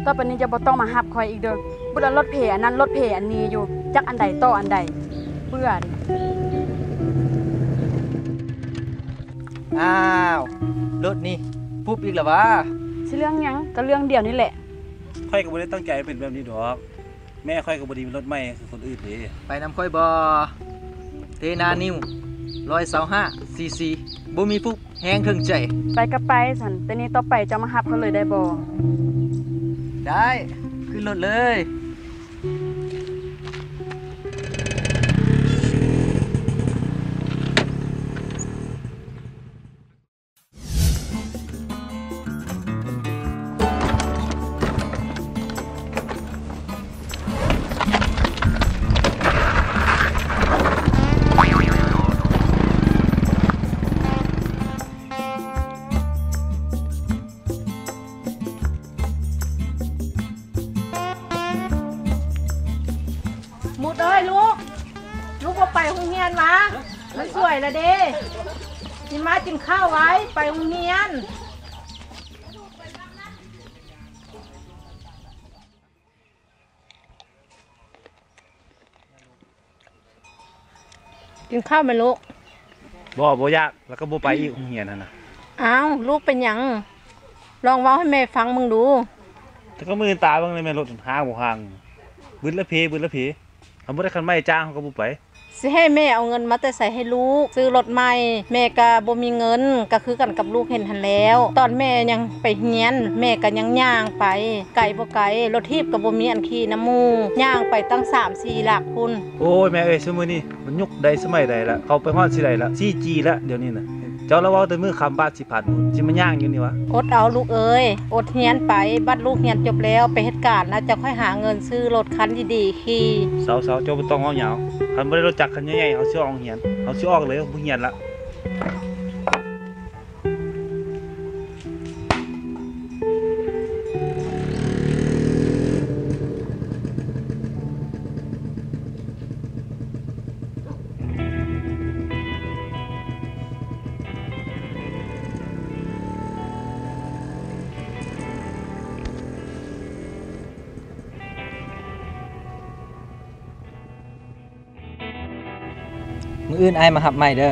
ຕໍ່ໄປນີ້ເຈົ້າບໍ່ຕ້ອງມາຮັບຂ້ອຍອີກເດີ້. ບຸດລະລົດເພອັນນັ້ນລົດເພອັນນີ້ຢູ່ ຈັກອັນໃດຕໍ່ອັນໃດ. ເບື່ອເດ. ອ້າວ ລົດນີ້ປຸບອີກແລ້ວຫວາ? ຊິເລື່ອງຫຍັງ? ກໍເລື່ອງດຽວນີ້ແຫຼະ. ຂ້ອຍກໍບໍ່ໄດ້ຕັ້ງໃຈໃຫ້ເປັນແບບນີ້ດອກ. ແມ່ຂ້ອຍກໍບໍ່ໄດ້ມີລົດໃໝ່ຄືຄົນອື່ນເດ້. ໄປນຳຂ້ອຍບໍ່? ເຕນານິວ ຮ້ອຍຊາວຫ້າ ຊີຊີ ບໍ່ມີຟຸບ ແຮງເຖິງໃຈ. ໄປກໍໄປຊັ້ນ, ແຕ່ນີ້ຕໍ່ໄປເຈົ້າມາຮັບຂ້ອຍເລີຍໄດ້ບໍ່? ໄດ້, ຂຶ້ນລົດເລີຍ. ມຸດເອີຍລູກ, ລູກບໍ່ໄປໂຮງຮຽນຫວາ? ມັນສວຍລະເດ້. ຊິມາກິນເຂົ້າໄວ, ໄປໂຮງຮຽນ. ກິນເຂົ້າແມ່ລູກ. ບໍ່, ບໍ່ຢາກ, ແລ້ວກໍບໍ່ໄປອີກໂຮງຮຽນຫັ້ນນະ. ອ້າວ, ລູກເປັນຫຍັງ? ລອງເວົ້າໃຫ້ແມ່ຟັງເບິ່ງດູ. ແຕ່ກໍມື້ຕາເບິ່ງແມ່ລົດຫ້າງບໍ່ຫ້າງ, ບຶດລະເພ, ບຶດລະເພ. ຄັນບໍ່ໄດ້ຄັນໃໝ່ຈ້າງ ເຮົາກໍບໍ່ໄປ. ຊິໃຫ້ແມ່ເອົາເງິນມາແຕ່ໃສໃຫ້ລູກຊື້ລົດໃໝ່? ແມ່ກໍບໍ່ມີເງິນ, ກໍຄືກັນກັບລູກເຫັນຫັ້ນແຫຼ້ວ. ຕອນແມ່ຍັງໄປຮຽນ, ແມ່ກໍຍັງຍ່າງໄປ, ໄກບໍ່ໄກ, ລົດຖີບກໍບໍ່ມີອັນຂີ່ນຳໝູ່, ຍ່າງໄປຕັ້ງສາມສີ່ຫຼັກພຸ້ນ. ໂອ້ຍ ແມ່ເອີຍ, ຊຸມື້ນີ້ມັນຍຸກໃດສະໄໝໃດລະ, ເຂົ້າໄປຮອດຊິໃດລະ, ສີ່ຈີລະດຽວນີ້ນະ. ເຈົ້າລະເວົ້າແຕ່ມື້ຄ່ຳບາດສິພັນ ຊິມາຍ່າງຢູ່ນີ້ຫວາ? ອົດເອົາລູກເອີຍ, ອົດຮຽນໄປ, ບັດລູກຮຽນຈົບແລ້ວ ໄປເຮັດການນະ, ຈະຄ່ອຍຫາເງິນຊື້ລົດຄັນດີໆຂີ່. ເຊົາໆ, ເຈົ້າບໍ່ຕ້ອງເວົ້າຍາວ. ຄັນບໍ່ໄດ້ລົດຈັກຄັນໃຫຍ່ໆ ເຮົາຊິອອກໂຮງຮຽນ, ເຮົາຊິອອກເລີຍ, ບໍ່ຮຽນລະ. ມື້ອື່ນອ້າຍມາຮັບໃໝ່ເດີ້.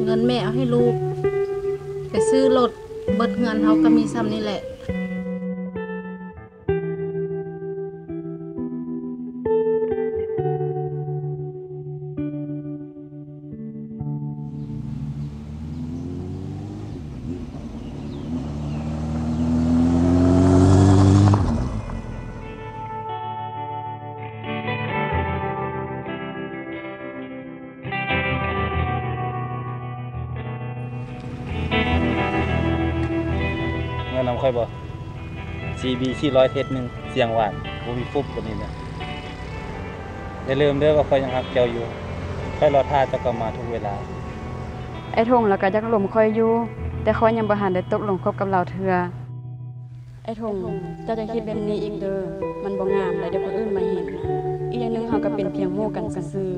ເງິນແມ່ເອົາໃຫ້ລູກໄປຊື້ລົດ, ເບິດເຮືອນເຮົາກໍມີສ່ຳນີ້ແຫຼະ. ເມືອນຳຂ້ອຍບໍ່? ຊີບີສີ່ຮ້ອຍເທສໜຶ່ງ ສຽງຫວານ ບໍ່ມີຟຸບກວ່ານີ້ນະ. ຢ່າລືມເດີ້ວ່າຂ້ອຍຍັງຮັກເຈົ້າຢູ່. ຂ້ອຍລໍຖ້າເຈົ້າກັບມາທຸກເວລາ. ໄອ້ທົ່ງລາວກໍຢາກລົມຂ້ອຍຢູ່, ແຕ່ຂ້ອຍຍັງບໍ່ທັນໄດ້ຕົກລົງຄົບກັບລາວເທື່ອ. ໄອ້ທົ່ງ, ເຈົ້າຢ່າຄິດແບບນີ້ອີກເດີ້, ມັນບໍ່ງາມ ແລ້ວດຽວຄົນອື່ນມາເຫັນ. ອີກຢ່າງໜຶ່ງເຮົາກໍເປັນພຽງໝູ່ກັນຊື່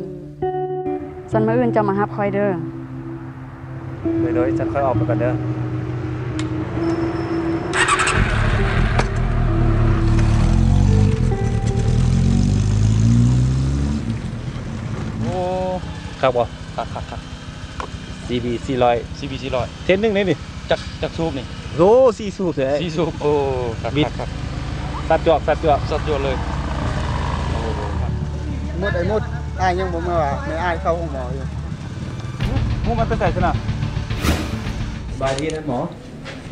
ໆ. ຊັ້ນມື້ອື່ນເຈົ້າມາຮັບຂ້ອຍເດີ້. ໂດຍໆ, ຊັ້ນຂ້ອຍອອກໄປກ່ອນເດີ້. ໂອ້ ຄັກບໍ່? ຄັກໆໆ. ຊີບີສີ່ຮ້ອຍ ຊີບີສີ່ຮ້ອຍ ເທສໜຶ່ງເດ້ນີ້. ຈັກ ຈັກສູບນີ້? ໂອ້ ສີ່ສູບເດ້. ສີ່ສູບ. ໂອ້ ຄັກໆໆ. ສັດຈວກ ສັດຈວກ ສັດຈວກເລີຍ. ໂອ້ ໂຫ ຄັກ. ມຸດ ໄອ້ມຸດ, ອ້າຍຍັງບໍ່ມາວ່າ ແມ່ອ້າຍເຂົ້າໂຮງໝໍຢູ່. ໝູ່ມັນໄປໃສຊັ້ນນະ? ສະບາຍດີທ່ານໝໍ.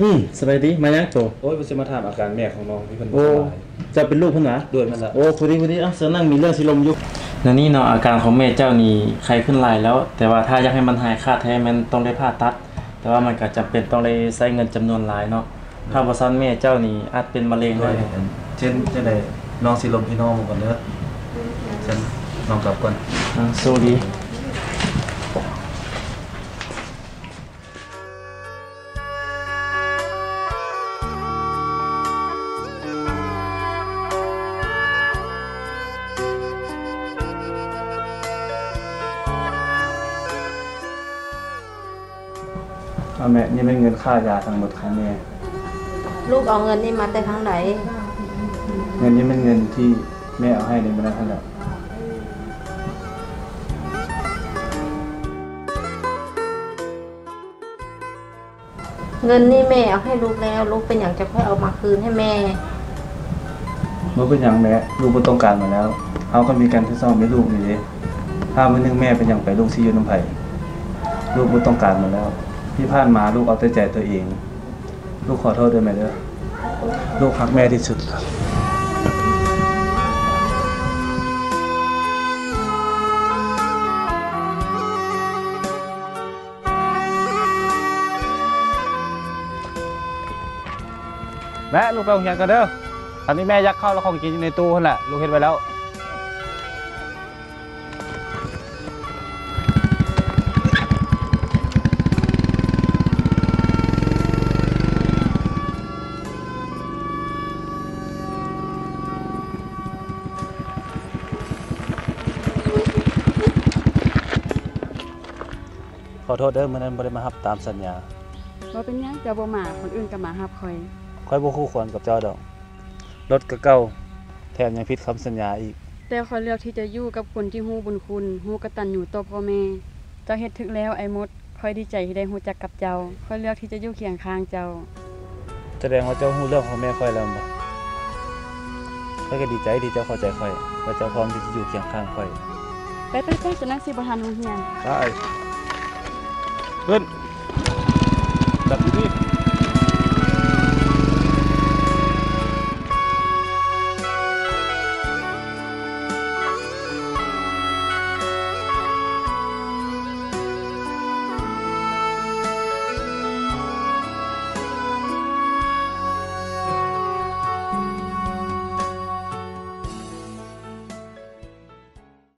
ອືມ ສະບາຍດີ ມາຫຍັງໂຕ? ໂອ້ຍ ວ່າຊິມາຖາມອາການແມ່ຂອງນ້ອງທີ່ເພິ່ນບໍ່ສະບາຍ. ໂອ້ ເຈົ້າເປັນລູກເພິ່ນຫວາ? ໂດຍ ແມ່ນລະ. ໂອ້ ພໍດີ ພໍດີ ເອົາ ເຊີນນັ່ງ ມີເລື່ອງຊິລົມຢູ່. ນານີ້ເນາະ ອາການຂອງແມ່ເຈົ້ານີ້ໄຂ້ຂຶ້ນຫຼາຍແລ້ວ, ແຕ່ວ່າຖ້າຢາກໃຫ້ມັນຫາຍຂາດແທ້ ແມ່ນຕ້ອງໄດ້ຜ່າຕັດ, ແຕ່ວ່າມັນກໍຈຳເປັນຕ້ອງໄດ້ໃຊ້ເງິນຈຳນວນຫຼາຍເນາະ. ຖ້າບໍ່ຊັ້ນແມ່ເຈົ້ານີ້ອາດເປັນມະເຮັງໄດ້. ໂດຍ ເຊັ່ນຈັ່ງໃດ ນ້ອງຊິລົມໃຫ້ນ້ອງເບິ່ງກ່ອນເດີ. ຊັ້ນນ້ອງກັບກ່ອນ. ອາ ໂຊດີ. ເອົາແມ່ ນີ້ແມ່ນເງິນຄ່າຢາທັງໝົດຂອງແມ່. ລູກເອົາເງິນນີ້ມາແຕ່ທາງໃດ? ເງິນນີ້ແມ່ນເງິນທີ່ແມ່ເອົາໃຫ້ໃນມື້ນັ້ນຫັ້ນແຫຼະ. ເງິນນີ້ແມ່ເອົາໃຫ້ລູກແລ້ວ, ລູກເປັນຫຍັງຈັ່ງຄ່ອຍເອົາມາຄືນໃຫ້ແມ່? ບໍ່ເປັນຫຍັງແມ່, ລູກບໍ່ຕ້ອງການມັນແລ້ວ. ເຮົາກໍມີການຊອກໃຫ້ລູກນີ້ເດ້. ຖ້າມື້ໜຶ່ງແມ່ເປັນຫຍັງໄປ ລູກຊິຢູ່ນຳໃຜ? ລູກບໍ່ຕ້ອງການມັນແລ້ວ. ທີ່ຜ່ານມາລູກເອົາແຕ່ໃຈຕົວເອງ. ລູກຂໍໂທດເດີແມ່ເດີ. ລູກຮັກແມ່ທີ່ສຸດ. ແມ່ ລູກໄປໂຮງຮຽນກ່ອນເດີ. ອັນນີ້ແມ່ຢາກເຂົ້າ ແລະ ຂອງກິນຢູ່ໃນຕູ້ຫັ້ນແຫຼະ ລູກເຮັດໄວ້ແລ້ວ. ຂໍໂທດເດີ ມື້ນັ້ນບໍ່ໄດ້ມາຮັບຕາມສັນຍາ. ບໍ່ເປັນຫຍັງ, ເຈົ້າບໍ່ມາ ຄົນອື່ນກໍມາຮັບຂ້ອຍ. ຂ້ອຍບໍ່ຄູ່ຄວນກັບເຈົ້າດອກ. ລົດກໍເກົ່າ, ແຖມຍັງຜິດຄຳສັນຍາອີກ. ແຕ່ຂ້ອຍເລືອກທີ່ຈະຢູ່ກັບຄົນທີ່ຮູ້ບຸນຄຸນ, ຮູ້ກະຕັນຍູຕໍ່ພໍ່ແມ່. ເຈົ້າເຮັດຖືກແລ້ວ ອ້າຍມົດ. ຂ້ອຍດີໃຈທີ່ໄດ້ຮູ້ຈັກກັບເຈົ້າ. ຂ້ອຍເລືອກທີ່ຈະຢູ່ຄຽງຂ້າງເຈົ້າ. ສະແດງວ່າເຈົ້າຮູ້ເລື່ອງຂອງແມ່ຂ້ອຍແລ້ວແມ່ນບໍ່? ຂ້ອຍກໍດີໃຈທີ່ເຈົ້າເຂົ້າໃຈຂ້ອຍ ແລະ ເຈົ້າພ້ອມທີ່ຈະຢູ່ຄຽງຂ້າງຂ້ອຍ. ໄປໆໆ ສະນັ້ນຊິບໍ່ທັນໂຮງຮຽນ. ໄປ. ຂຶ້ນ. ຈັບດີໆ.